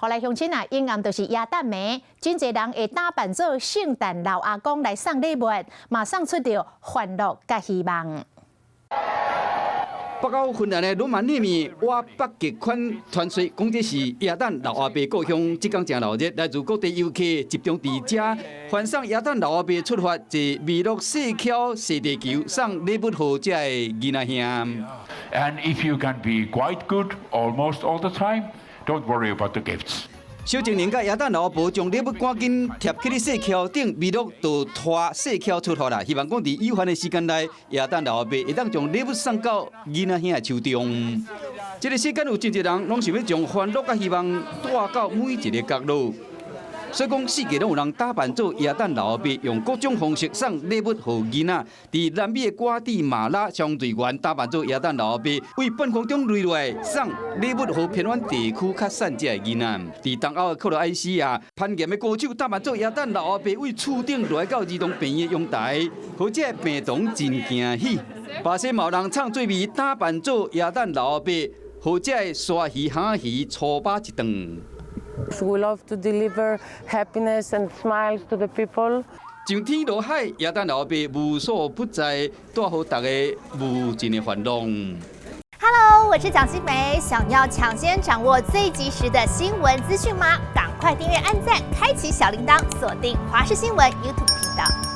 予來鄉親啊，陰暗就是耶誕暝，真濟人會打扮做聖誕老阿公來送禮物，嘛送出著歡樂佮希望。北歐芬蘭的羅馬涅米瓦北極圈傳說講這是耶誕老阿伯故鄉，這工誠鬧熱，來自各地遊客集中佇遮，歡送耶誕老阿伯出發，坐麋鹿細橇踅地球，送禮物予遮的囡仔兄。 And if you can be quite good almost all the time, don't worry about the gifts. 小精靈佮耶誕老阿婆將禮物趕緊疊起咧細橇頂，麋鹿就拖細橇出發啦。希望講佇有限的時間內，耶誕老阿伯會當將禮物送到囡仔兄的手中。這个世間有真濟人攏想欲將歡樂佮希望帶到每一个角落。所以講，四界攏有人打扮做耶誕老阿伯，用各種方式送禮物予囡仔。佇南美的瓜地馬拉，消防隊員打扮做耶誕老阿伯，為半空中墜落來送禮物予偏遠地區較散遮的囡仔。佇東歐的克羅埃西亞，攀岩的高手打扮做耶誕老阿伯，為厝頂落來到兒童病院的陽台，予遮的病童真驚喜。巴西嘛有人創做味打扮做耶誕老阿伯，予遮的鯊魚、哈魚粗飽一頓。 We love to deliver happiness and smiles to the people. 上天落海，耶誕老阿伯無所不在，帶予大家無盡的歡樂。 Hello，我是蔣新梅，想要搶先掌握最及時的新聞資訊嗎？趕快訂閱、按讚、開啟小鈴鐺，鎖定華視新聞 YouTube 頻道。